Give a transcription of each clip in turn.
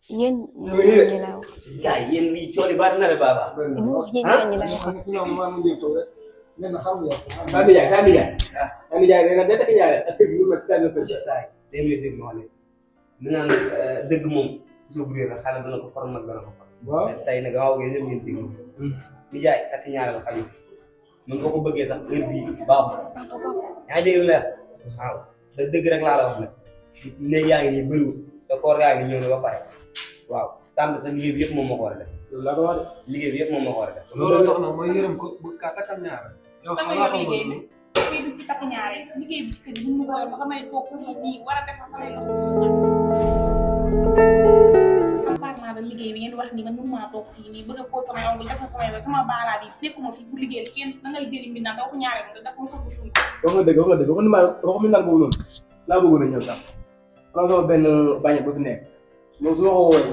yéen ñi laa wax. yaay yéen lii cooli bari na de baba. li mu wax yéen ñi laa wax. Sa nijaay nee na day takk ñaareel ak kër gi mu ci tànn kër saay day muy dégg ma wax ne naan dëgg moom soo bu réer la xale dana ko for mag dana ko for. waaw tey nag waaw ngeen ñëpp ngeen dégg nijaay takk ñaareel xale mën nga ko bëggee sax heure bii baaxul yaa ngi dégg leer waaw da dëgg rek laa la wax nag léegi yaa ngi nii bëriwul te koor yaa ngi ñëw ne ba pare waaw tànn te liggéey bi yëpp moom moo ko war a def loolu laa ko wax de. liggéey bi yëpp moom moo ko war a def loolu tax na mooy yërëm ko bu ka takkal ñaareel. yow xanaa xam nga ni kii du ci takk ñaareel liggéey bi ci kër gi mu ko yor ba damay toog sama nii war a defar samay loxo xam naa liggéey bi ngeen wax ni man mënu maa toog fii nii bëgg a kóol samay ongul defar samay ba sama baaraat yi nekkuma fi pour liggéey kenn da ngay jëriñ bi naan da waxu ñaareel nga gas ma ko bu suul wax nga dëgg waxu mi naan boobu noonu laa bëggoon a ñëw sax xam nga benn bàññe bu fi nekk moom su ma ko woowee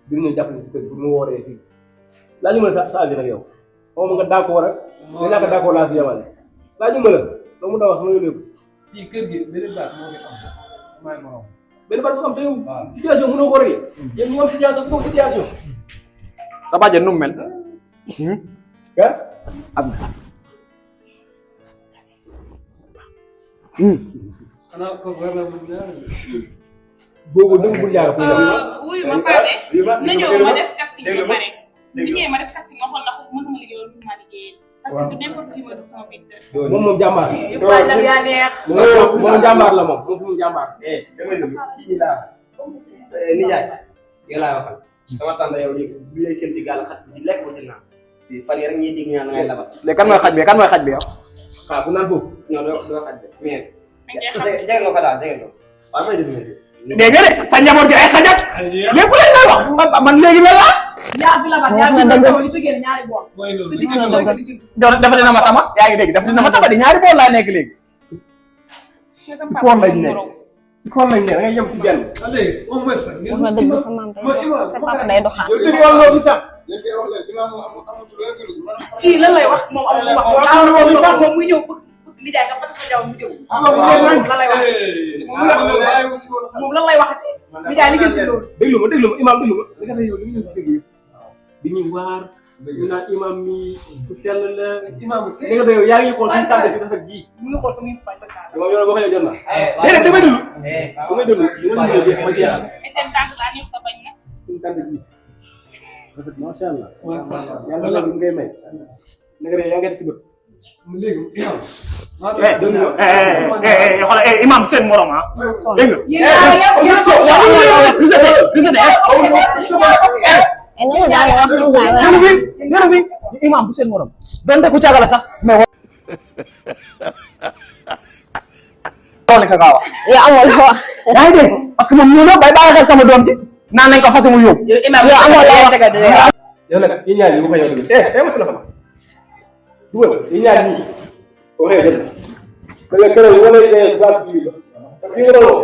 dina ñëw jàppale si kër gi pour mu wooree fii laa ñu mën a sa avis nag yow xaw ma nga d'accord rek nga ñàkk d'accord laa si yemale laa ñu mën a loo mun a wax ma yónnee ko si fii kër gi benn baat moo ngi am maay morom. benn baat bu am te yow situation mënoo ko réglé yéen ñu am situation si kaw situation sa bàjjen nu mu mel ah am xanaa ko war na mën ñaareel. boobu dëgg bu jaar ko wuyu ma pare na ñëw ma def casting ba pare bu ñëwee ma def casting ma xool ndax mënuma liggéey loolu ma liggéey parce que n'importe qui ma def sama biir kër moom jàmbaar yaa neex moom jàmbaar la moom fu mu jàmbaar dama ne kii laa nijaay yow laa waxal sama tànn yow bi lay seen ci gaal xat bi lekk ko ci naan fan yi rek ñuy dégg ñaan ngay labat léegi kan mooy xaj bi yow xaa ku naan foofu non doo xaj de mais jege nga ko daal jege nga ko waaw may def dégg nga de sa njaboot gi ay xajat lépp lañ lay wax man léegi la laa yaa fi la ba yaa fi la ba ñu tëggee ñaari bool mooy loolu. dafa dina ma tama yaa ngi dégg dafa dina ma tama di ñaari bool laa nekk léegi si koor lañ nekk si koor lañ nekk da ngay yem si benn léegi au moins sax. wax na dëgg sa maam sa papa day doxaan. yow dëgg wàll loo sax kii lan lay wax moom amul wax moom muy ñëw bëgg lijaay nga fas sa jaw mu jëw lan lay wax moom lan lay wax lijaay li ngeen ci loolu déglu ma imaam déglu ma li nga xam ne yow li nga ñëw si dëgg yëpp di ñu waar ñu naan imaam mi ku sell la imaam si. li nga doon yow yaa ngi xool suñu tànn bi dafa ji mu ngi xool fa muy bañ ba kaar dama yow boo xëyee jot na déedéet damay déglu damay déglu dina ñu jeex ma jeexal et seen tànk laa ñëw sa bañ na suñu tànn bi rafet macha allah macha allah. yàlla loolu ngay may naka de yaa ngi si bët léegi imaam. xoolal imam seen morom ah dégg noonu daal wax nu gaay nga imam bu seen morom donte ku cagala sax mais loolu ka gaaw yow amul loo wax. yaa ngi dégg parce que moom ñëw na bay bàyyi xel sama doom ji naan nañ ko fas mu yóbbu yow amul loo wax. yow nag yéen ñaar yi bu xëyee dugg ma si la xama dugal yéen ñaar yi bu xëyee jot na keroog wala sa bi la fi nga doon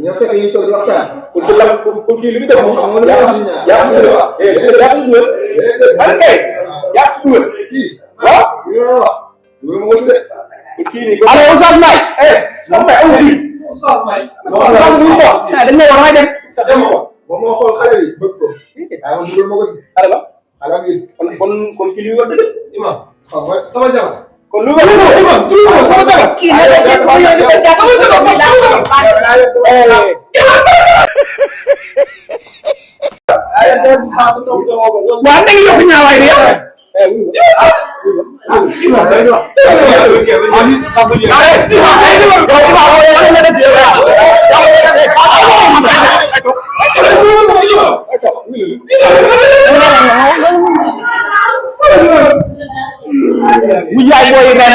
ñoo fekk ñu toog di waxtaan pour que la pour kii li mu def moom yaa ngi allo Oustaz Mbaye moom Mbaye amul lii dañ ma war a dem moom moo xool xale yi bëgg ko waaw mu ma ko si xale la xale bi kon kii li war dëgg imaam. xam nga sama jabar. kon lu war sama jabar kii la la ko yow di ko jàpp sama jabar bi laa waa ndegi yokku ñaawaay de bu jaay booy ren